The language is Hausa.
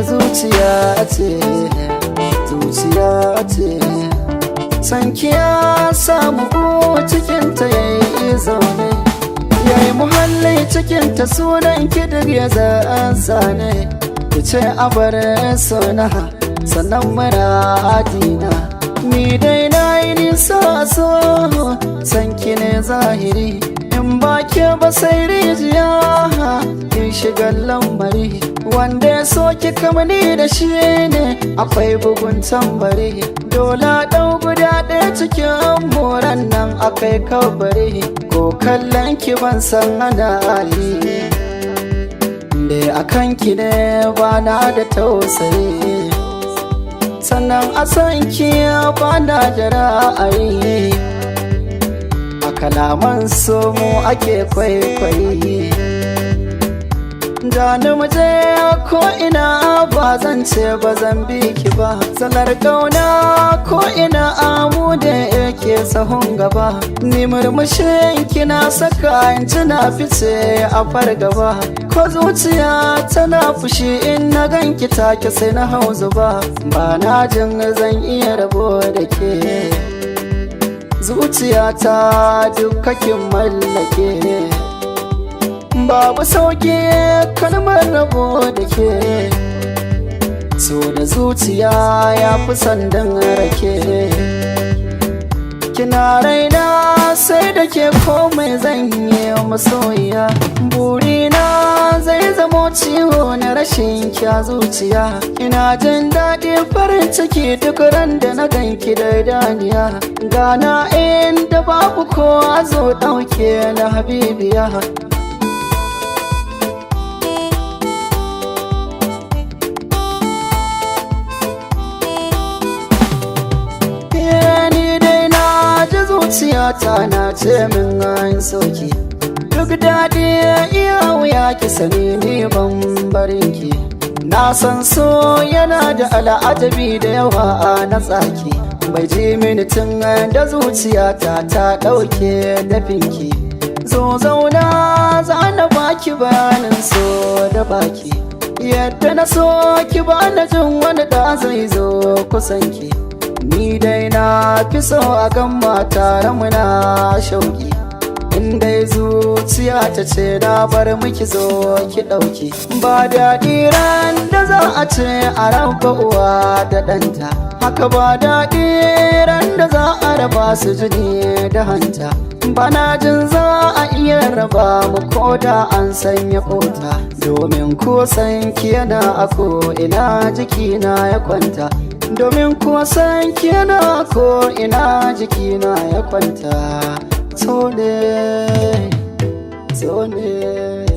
Zuciya ce, zuciya ce, sankiya samu cikinta yayi zaune, yayi muhalli cikinta, sunan kidir ya zane, ki ce abar suna sannan muradina. Ni dai na yi nisa, so sanki ne zahiri, in ba ke ba sai rijiya, kin shiga lambari wanda ya so ki kamani da shi ne akwai bugun tambari. Dole ɗau guda ɗaya cikin moran nan akai kabari, ko kallon ki ban san ana yi da akan ki ne, ba na da tausayi, sannan a san ki ba na da ra'ayi. A kalaman so mu ake kwaikwayi. Jani muje ko ina, ba zan ce ba zan bi ki ba. Salar kauna ko ina amu da yake sahun gaba. Ni murmushin kina saka in na fice a fargaba. Ko zuciya tana fushi, in na ganki take sai na hau zuba. Ba na jin zan iya rabo da ke. Zuciyata dukkakin mallake, babu sauki kalmar rabo da ke. So da zuciya ya fi sandan rake. Kina raina, sai da ke komai zan yi masoyiya. Burina zai zamo ciwo na rashin kya zuciya. Ina jin daɗi, farin ciki duk ran da na ganki da daniya. Gana inda babu kowa, zo ɗauke na habibiya. Zuciyata na ce min an soki, duk daɗi iya wuya, ki sani ni ban barin ki. Na san so yana da al'ajabi da yawa a na tsaki, bai ji mini tun da zuciyata ta ɗauke dafinki. Zo zauna, za na baki bayanin so da baki. Yadda na so ki, ba na jin wani da zai zo kusanki. Ni dai na fi so a gan tare muna shauki. In dai zuciya ta ce na bar miki, zo ki ɗauki. Ba daɗi ran da za a ce a raba uwa da ɗanta, haka ba daɗi ran da za a raba su jini da hanta. Bana jin za a iya raba mu ko da an sanya kota, domin ko san ki yana a ko ina jikina ya kwanta, domin kuwa san kina ko ina jikina ya kwanta. So ne, so ne.